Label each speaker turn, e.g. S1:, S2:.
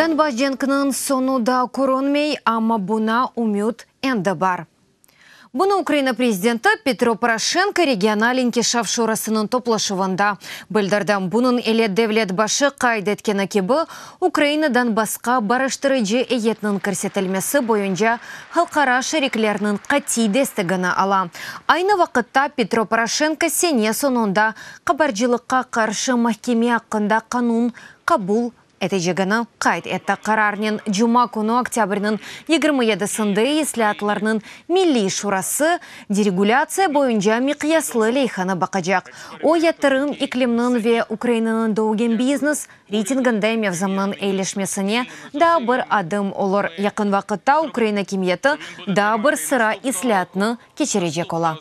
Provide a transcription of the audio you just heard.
S1: Donbass cenkiniñ soñu daa körünmey, amma buña ümüt endi bar. Bunı Ukraina prezidenti Petro Poroşenko Regional inkişaf şurasınıñ toplaşuvında bildirdi. Bunıñ ile devlet başı qayd etkeni kibi, Ukraina Donbassqa barıştırıcı eyyetniñ kirsetilmesi boyunca halqara şeriklerniñ qatiy destegini ala. Aynı vaqıtta Petro Poroşenko sene soñunda qabarcılıqqa qarşı mahkeme aqqında qanun qabul etecegini qayd etti. Qararnen cuma künü, oktâbrniñ 27-sinde İslâatlarnıñ milliy şurası deregulâtsiya boyunca miqyaslı leyhanı baqacaq. O, yatırım iklimniñ ve Ukrainanıñ Doing Business reytinginde mevzamnıñ eyileşmesine daa bir adım olur. Yaqın vaqıtta Ukraina akimiyeti daa bir sıra islâatnı keçirecek ola.